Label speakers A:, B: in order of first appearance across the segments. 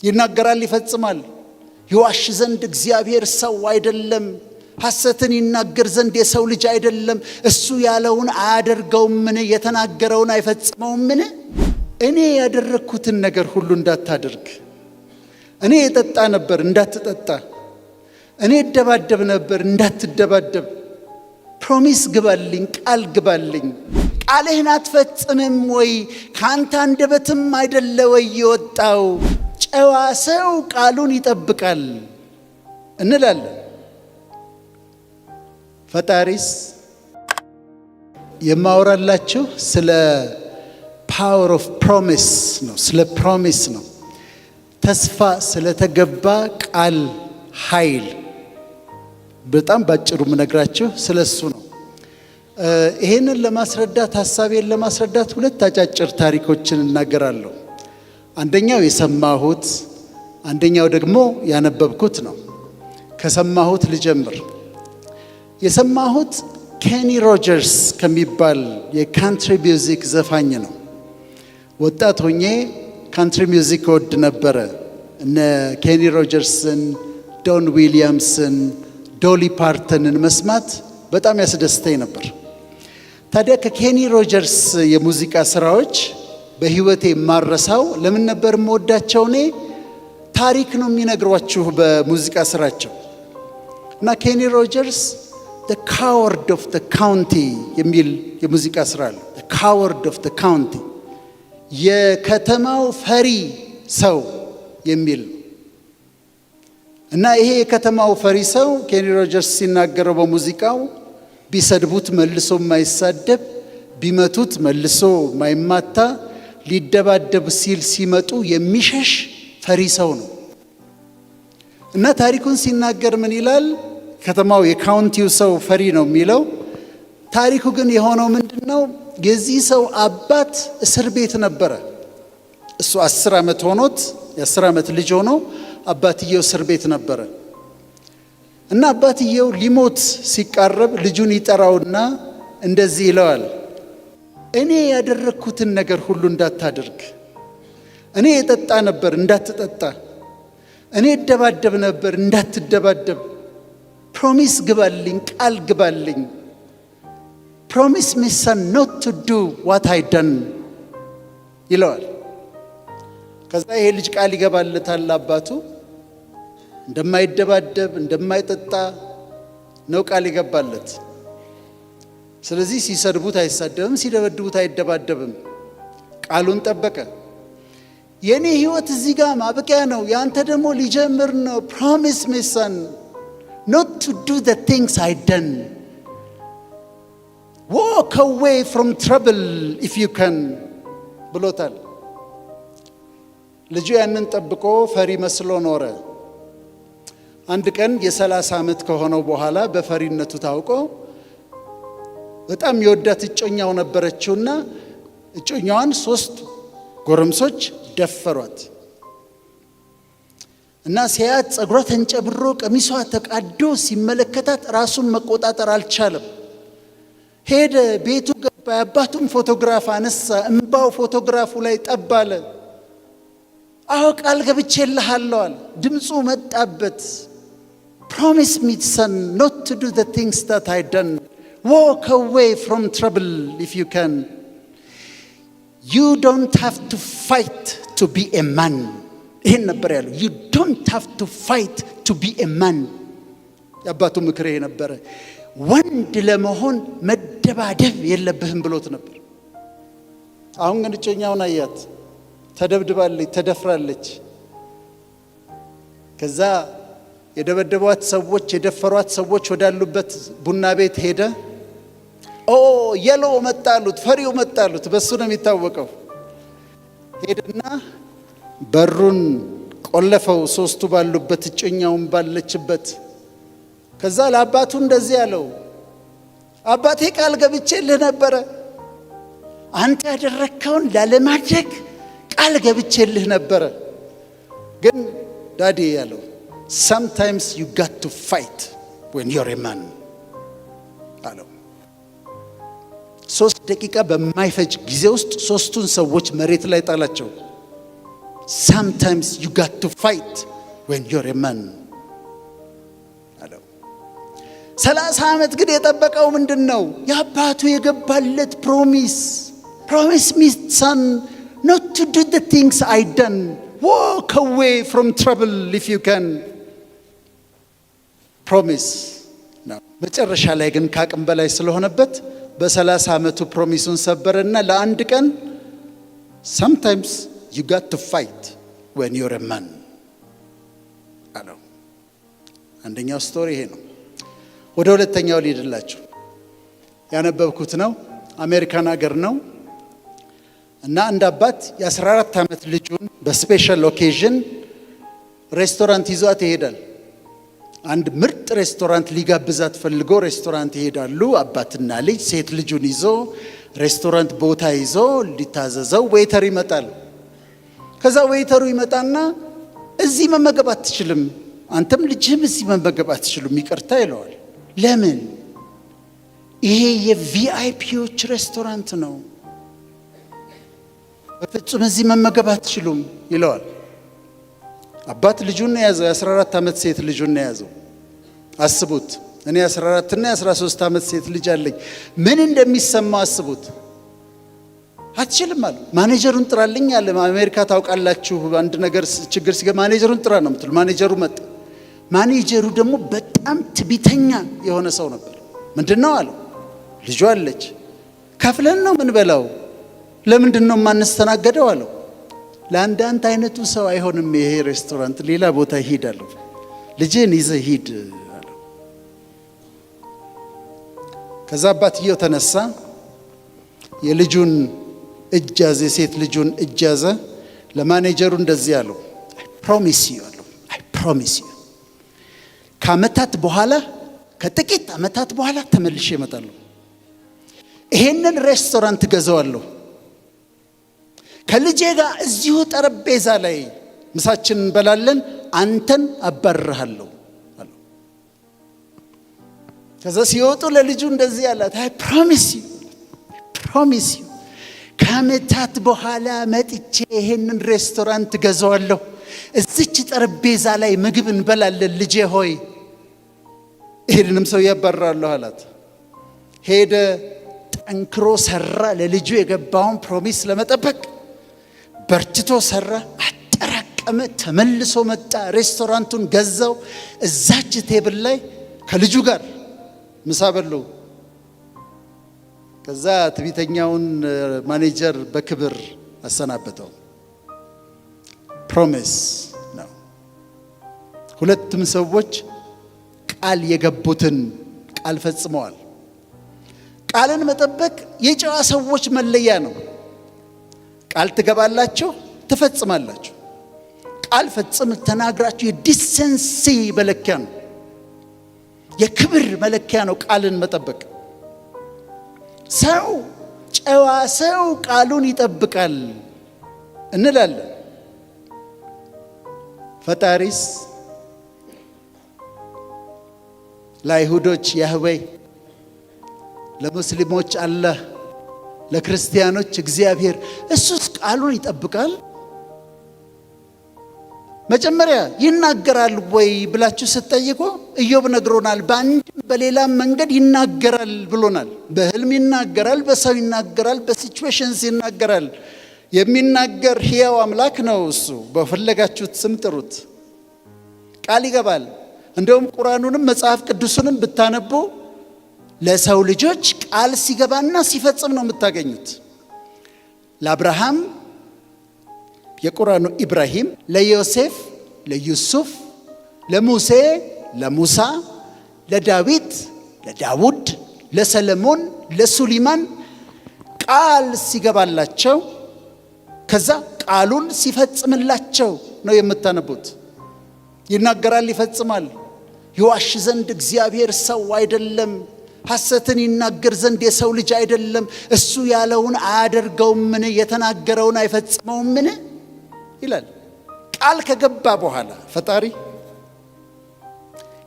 A: ይናገራል፣ ይፈጽማል። ይዋሽ ዘንድ እግዚአብሔር ሰው አይደለም። ሐሰትን ይናገር ዘንድ የሰው ልጅ አይደለም። እሱ ያለውን አያደርገውምን? የተናገረውን አይፈጽመውምን? እኔ ያደረግኩትን ነገር ሁሉ እንዳታደርግ፣ እኔ እጠጣ ነበር እንዳትጠጣ፣ እኔ እደባደብ ነበር እንዳትደባደብ፣ promise ግባልኝ፣ ቃል ግባልኝ። ቃልህን አትፈጽምም ወይ? ከአንተ አንደበትም አይደለ ወይ የወጣው? ጨዋ ሰው ቃሉን ይጠብቃል እንላለን። ፈጣሪስ? የማወራላችሁ ስለ power of promise ነው። ስለ promise ነው። ተስፋ ስለተገባ ቃል ኃይል በጣም ባጭሩ የምነግራችሁ ስለ እሱ ነው። ይሄንን ለማስረዳት፣ ሀሳቤን ለማስረዳት ሁለት አጫጭር ታሪኮችን እናገራለሁ። አንደኛው የሰማሁት፣ አንደኛው ደግሞ ያነበብኩት ነው። ከሰማሁት ልጀምር። የሰማሁት ኬኒ ሮጀርስ ከሚባል የ country music ዘፋኝ ነው። ወጣት ሆኜ country music እወድ ነበረ። እነ ኬኒ ሮጀርስን፣ ዶን ዊሊያምስን፣ ዶሊ ፓርተንን መስማት በጣም ያስደስተኝ ነበር። ታዲያ ከኬኒ ሮጀርስ የሙዚቃ ስራዎች በህይወቴ የማልረሳው፣ ለምን ነበር የምወዳቸው? እኔ ታሪክ ነው የሚነግሯችሁ በሙዚቃ ስራቸው። እና ኬኒ ሮጀርስ "The Coward of the County" የሚል የሙዚቃ ስራ አለ። "The Coward of the County"፣ የከተማው ፈሪ ሰው የሚል። እና ይሄ የከተማው ፈሪ ሰው፣ ኬኒ ሮጀርስ ሲናገረው በሙዚቃው፣ ቢሰድቡት መልሶ የማይሳደብ፣ ቢመቱት መልሶ የማይማታ፣ ሊደባደብ ሲል ሲመጡ የሚሸሽ ፈሪ ሰው ነው። እና ታሪኩን ሲናገር ምን ይላል? ከተማው የ county ው ሰው ፈሪ ነው የሚለው። ታሪኩ ግን የሆነው ምንድን ነው? የዚህ ሰው አባት እስር ቤት ነበረ። እሱ 10 ዓመት ሆኖት፣ የ10 ዓመት ልጅ ሆኖ አባትየው እስር ቤት ነበረ። እና አባትየው ሊሞት ሲቃረብ ልጁን ይጠራውና እንደዚህ ይለዋል፣ "እኔ ያደረግኩትን ነገር ሁሉ እንዳታደርግ፣ እኔ እጠጣ ነበር እንዳትጠጣ፣ እኔ እደባደብ ነበር እንዳትደባደብ፣ promise ግባልኝ፣ ቃል ግባልኝ፣ promise me, son, not to do what I done" ይለዋል። ከዛ ይሄ ልጅ ቃል ይገባለታል። አባቱ እንደማይደባደብ፣ እንደማይጠጣ ነው ቃል የገባለት። ስለዚህ ሲሰድቡት አይሳደብም፣ ሲደበድቡት አይደባደብም። ቃሉን ጠበቀ። የእኔ ህይወት እዚህ ጋር ማብቂያ ነው፣ ያንተ ደግሞ ሊጀምር ነው። Promise me, son, not to do the things I done. Walk away from trouble if you can" ብሎታል። ልጁ ያንን ጠብቆ ፈሪ መስሎ ኖረ። አንድ ቀን የ30 ዓመት ከሆነው በኋላ በፈሪነቱ ታውቆ በጣም የወዳት እጮኛው ነበረችውና እጮኛዋን ሶስት ጎረምሶች ደፈሯት። እና ሲያያት ጸጉሯ ተንጨብሮ ቀሚሷ ተቃዶ ሲመለከታት ራሱን መቆጣጠር አልቻለም። ሄደ፣ ቤቱ ገባ፣ የአባቱን ፎቶግራፍ አነሳ፣ እምባው ፎቶግራፉ ላይ ጠብ አለ። "አዎ፣ ቃል ገብቼልሃለሁ" አለ። ድምፁ መጣበት። "Promise me, son, not to do the things that I done. Walk away from trouble if you can. You don't have to fight to be a man." ይሄን ነበር ያለው። "You don't have to fight to be a man." የአባቱ ምክር ይሄ ነበረ። ወንድ ለመሆን መደባደብ የለብህም ብሎት ነበር። አሁን ግን እጮኛውን አያት፣ ተደብድባለች፣ ተደፍራለች። ከዛ የደበደቧት ሰዎች፣ የደፈሯት ሰዎች ወዳሉበት ቡና ቤት ሄደ። "ኦ፣ Yellow መጣ" አሉት፣ ፈሪው መጣ አሉት። በሱ ነው የሚታወቀው። ሄደና በሩን ቆለፈው፣ ሶስቱ ባሉበት፣ እጮኛውም ባለችበት። ከዛ ለአባቱ እንደዚህ አለው፣ "አባቴ፣ ቃል ገብቼልህ ነበረ። አንተ ያደረግከውን ላለማድረግ ቃል ገብቼልህ ነበረ። ግን daddy" ያለው፣ "sometimes you got to fight when you're a man" አለው። 3 ደቂቃ በማይፈጅ ጊዜ ውስጥ ሶስቱን ሰዎች መሬት ላይ ጣላቸው። Sometimes you got to fight when you're a man አለው። 30 ዓመት ግን የጠበቀው ምንድን ነው? የአባቱ የገባለት promise። Promise me, son, not to do the things I done. Walk away from trouble if you can. Promise ነው። መጨረሻ ላይ ግን ከአቅም በላይ ስለሆነበት በ30 ዓመቱ promise ኡን ሰበረና ለአንድ ቀን sometimes you got to fight when you're a man አለው። አንደኛው story ይሄ ነው። ወደ ሁለተኛው ልሂድላችሁ። ያነበብኩት ነው። አሜሪካን ሀገር ነው እና አንድ አባት የ14 ዓመት ልጁን በ special occasion ሬስቶራንት ይዟት ይሄዳል። አንድ ምርጥ ሬስቶራንት ሊጋብዛት ፈልጎ ሬስቶራንት ይሄዳሉ። አባትና ልጅ ሴት ልጁን ይዞ ሬስቶራንት ቦታ ይዞ ሊታዘዘው waiter ይመጣል። ከዛ waiter ኡ ይመጣና እዚህ መመገብ አትችልም፣ አንተም ልጅህም እዚህ መመገብ አትችሉም፣ ይቅርታ ይለዋል። ለምን? ይሄ የ VIP ዎች ሬስቶራንት ነው፣ በፍጹም እዚህ መመገብ አትችሉም ይለዋል። አባት ልጁን ነው የያዘው፣ የ14 ዓመት ሴት ልጁን ነው የያዘው። አስቡት፣ እኔ የ14 እና የ13 ዓመት ሴት ልጅ አለኝ። ምን እንደሚሰማው አስቡት። አትችልም አለ። ማኔጀሩን ጥራልኝ አለ። አሜሪካ ታውቃላችሁ፣ አንድ ነገር ችግር ሲገ ማኔጀሩን ጥራ ነው የምትሉ። ማኔጀሩ መጣ። ማኔጀሩ ደግሞ በጣም ትቢተኛ የሆነ ሰው ነበር። ምንድን ነው አለው። ልጁ አለች። ከፍለን ነው ምንበላው፣ ለምንድን ነው የማንስተናገደው አለው። ለአንዳንተ አይነቱ ሰው አይሆንም ይሄ ሬስቶራንት፣ ሌላ ቦታ ሂድ አለው። ልጅህን ይዘህ ሂድ አለው። ከዛ አባትየው ተነሳ፣ የልጁን እጅ ያዘ፣ የሴት ልጁን እጅ ያዘ። ለማኔጀሩ እንደዚህ አለው፣ I promise you አለው፣ I promise you ከዓመታት በኋላ፣ ከጥቂት ዓመታት በኋላ ተመልሼ እመጣለሁ። ይሄንን ሬስቶራንት እገዛዋለሁ። ከልጄ ጋር እዚሁ ጠረጴዛ ላይ ምሳችን እንበላለን። አንተን አባርርሃለሁ አለው። ከዛ ሲወጡ ለልጁ እንደዚህ አላት፣ I promise you, promise you ከዓመታት በኋላ መጥቼ ይሄንን ሬስቶራንት እገዛዋለሁ። እዚች ጠረጴዛ ላይ ምግብ እንበላለን ልጄ ሆይ፣ ይሄንንም ሰው ያባርራለሁ አላት። ሄደ፣ ጠንክሮ ሰራ። ለልጁ የገባውን promise ለመጠበቅ በርትቶ ሰራ፣ አጠራቀመ። ተመልሶ መጣ፣ ሬስቶራንቱን ገዛው። እዛች table ላይ ከልጁ ጋር ምሳ በሉ። ከዛ ትዕቢተኛውን ማኔጀር በክብር አሰናበተው። Promise ነው። ሁለቱም ሰዎች ቃል የገቡትን ቃል ፈጽመዋል። ቃልን መጠበቅ የጨዋ ሰዎች መለያ ነው። ቃል ትገባላችሁ፣ ትፈጽማላችሁ። ቃል ፈጽም ተናግራችሁ የ decency መለኪያ ነው፣ የክብር መለኪያ ነው ቃልን መጠበቅ። ሰው ጨዋ ሰው ቃሉን ይጠብቃል እንላለን። ፈጣሪስ ለአይሁዶች ያህዌ፣ ለሙስሊሞች አላህ፣ ለክርስቲያኖች እግዚአብሔር፣ እሱስ ቃሉን ይጠብቃል? መጀመሪያ ይናገራል ወይ ብላችሁ ስትጠይቁ ኢዮብ ነግሮናል። በአንድም በሌላም መንገድ ይናገራል ብሎናል። በህልም ይናገራል፣ በሰው ይናገራል፣ በ situations ይናገራል። የሚናገር ሕያው አምላክ ነው እሱ። በፈለጋችሁት ስም ጥሩት። ቃል ይገባል። እንደውም ቁርአኑንም መጽሐፍ ቅዱሱንም ብታነቡ ለሰው ልጆች ቃል ሲገባና ሲፈጽም ነው የምታገኙት። ለአብርሃም የቁርአኑ ኢብራሂም፣ ለዮሴፍ ለዩሱፍ፣ ለሙሴ ለሙሳ፣ ለዳዊት ለዳውድ፣ ለሰለሞን፣ ለሱሊማን ቃል ሲገባላቸው ከዛ ቃሉን ሲፈጽምላቸው ነው የምታነቡት። ይናገራል፣ ይፈጽማል። ይዋሽ ዘንድ እግዚአብሔር ሰው አይደለም፣ ሐሰትን ይናገር ዘንድ የሰው ልጅ አይደለም። እሱ ያለውን አያደርገውምን? የተናገረውን አይፈጽመውምን? ይላል። ቃል ከገባ በኋላ ፈጣሪ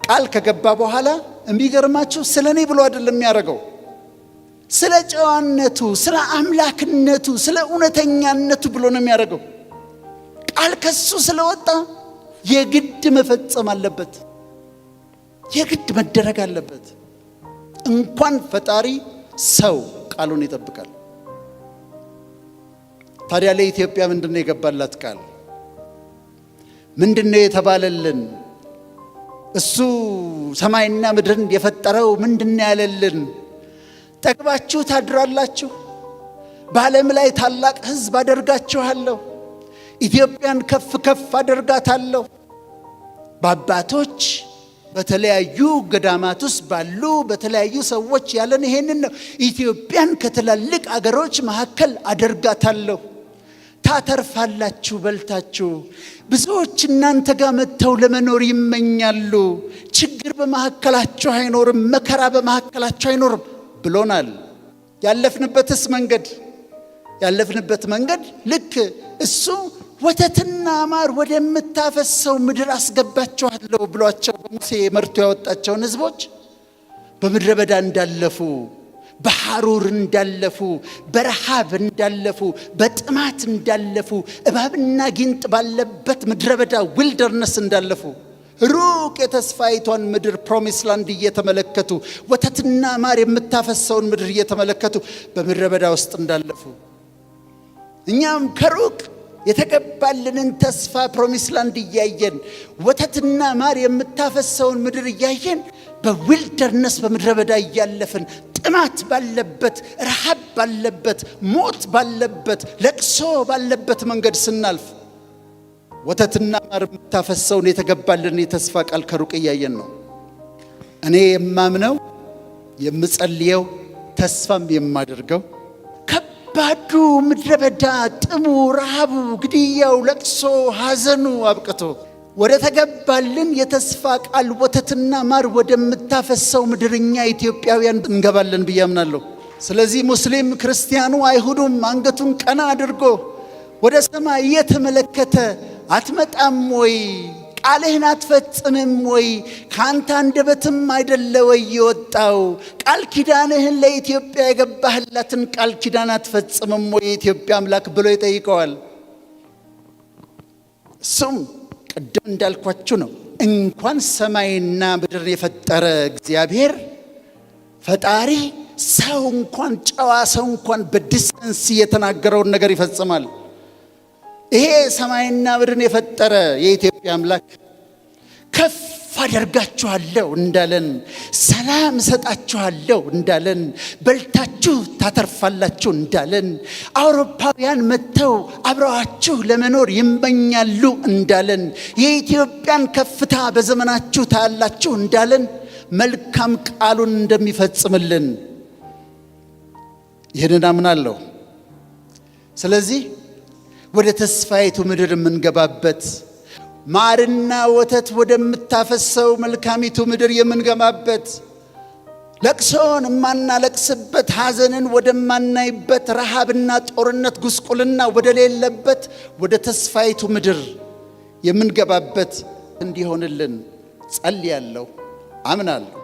A: ቃል ከገባ በኋላ የሚገርማችሁ ስለ እኔ ብሎ አይደለም የሚያደርገው፣ ስለ ጨዋነቱ፣ ስለ አምላክነቱ፣ ስለ እውነተኛነቱ ብሎ ነው የሚያደርገው። ቃል ከሱ ስለወጣ የግድ መፈጸም አለበት፣ የግድ መደረግ አለበት። እንኳን ፈጣሪ ሰው ቃሉን ይጠብቃል። ታዲያ ለኢትዮጵያ ምንድን ነው የገባላት ቃል? ምንድን ነው የተባለልን? እሱ ሰማይና ምድርን የፈጠረው ምንድን ነው ያለልን? ጠግባችሁ ታድራላችሁ፣ በዓለም ላይ ታላቅ ሕዝብ አደርጋችኋለሁ፣ ኢትዮጵያን ከፍ ከፍ አደርጋታለሁ። በአባቶች በተለያዩ ገዳማት ውስጥ ባሉ በተለያዩ ሰዎች ያለን ይሄንን ነው። ኢትዮጵያን ከትላልቅ አገሮች መካከል አደርጋታለሁ። ታተርፋላችሁ በልታችሁ። ብዙዎች እናንተ ጋር መጥተው ለመኖር ይመኛሉ። ችግር በመካከላችሁ አይኖርም፣ መከራ በመካከላችሁ አይኖርም ብሎናል። ያለፍንበትስ መንገድ ያለፍንበት መንገድ ልክ እሱ ወተትና ማር ወደምታፈሰው ምድር አስገባችኋለሁ ብሏቸው በሙሴ መርቶ ያወጣቸውን ሕዝቦች በምድረ በዳ እንዳለፉ፣ በሐሩር እንዳለፉ፣ በረሃብ እንዳለፉ፣ በጥማት እንዳለፉ፣ እባብና ጊንጥ ባለበት ምድረ በዳ wilderness እንዳለፉ፣ ሩቅ የተስፋይቷን ምድር promise land እየተመለከቱ፣ ወተትና ማር የምታፈሰውን ምድር እየተመለከቱ በምድረ በዳ ውስጥ እንዳለፉ፣ እኛም ከሩቅ የተገባልንን ተስፋ promise land እያየን፣ ወተትና ማር የምታፈሰውን ምድር እያየን፣ በ wilderness በምድረ በዳ እያለፍን፣ ጥማት ባለበት፣ ረሃብ ባለበት፣ ሞት ባለበት፣ ለቅሶ ባለበት መንገድ ስናልፍ ወተትና ማር የምታፈሰውን የተገባልን የተስፋ ቃል ከሩቅ እያየን ነው። እኔ የማምነው፣ የምጸልየው፣ ተስፋም የማደርገው ከባዱ ምድረ በዳ፣ ጥሙ፣ ረሃቡ፣ ግድያው፣ ለቅሶ፣ ሐዘኑ አብቅቶ ወደ ተገባልን የተስፋ ቃል ወተትና ማር ወደምታፈሰው ምድር እኛ ኢትዮጵያውያን እንገባለን ብዬ አምናለሁ። ስለዚህ ሙስሊም፣ ክርስቲያኑ፣ አይሁዱም አንገቱን ቀና አድርጎ ወደ ሰማይ እየተመለከተ አትመጣም ወይ? ቃልህን አትፈጽምም ወይ? ከአንተ አንደበትም አይደለ ወይ የወጣው? ቃል ኪዳንህን ለኢትዮጵያ የገባህላትን ቃል ኪዳን አትፈጽምም ወይ የኢትዮጵያ አምላክ ብሎ ይጠይቀዋል። እሱም ቅድም እንዳልኳችሁ ነው። እንኳን ሰማይና ምድርን የፈጠረ እግዚአብሔር ፈጣሪ ሰው እንኳን፣ ጨዋ ሰው እንኳን በ decency የተናገረውን ነገር ይፈጽማል። ይሄ ሰማይና ምድርን የፈጠረ የኢትዮጵያ አምላክ ከፍ አደርጋችኋለሁ እንዳለን፣ ሰላም እሰጣችኋለሁ እንዳለን፣ በልታችሁ ታተርፋላችሁ እንዳለን፣ አውሮፓውያን መጥተው አብረዋችሁ ለመኖር ይመኛሉ እንዳለን፣ የኢትዮጵያን ከፍታ በዘመናችሁ ታያላችሁ እንዳለን መልካም ቃሉን እንደሚፈጽምልን ይህንን አምናለሁ። ስለዚህ ወደ ተስፋይቱ ምድር የምንገባበት፣ ማርና ወተት ወደምታፈሰው መልካሚቱ ምድር የምንገባበት፣ ለቅሶን የማናለቅስበት፣ ሐዘንን ወደማናይበት፣ ረሃብና ጦርነት ጉስቁልና ወደሌለበት ወደ ተስፋይቱ ምድር የምንገባበት እንዲሆንልን ጸልያለሁ፣ አምናለሁ።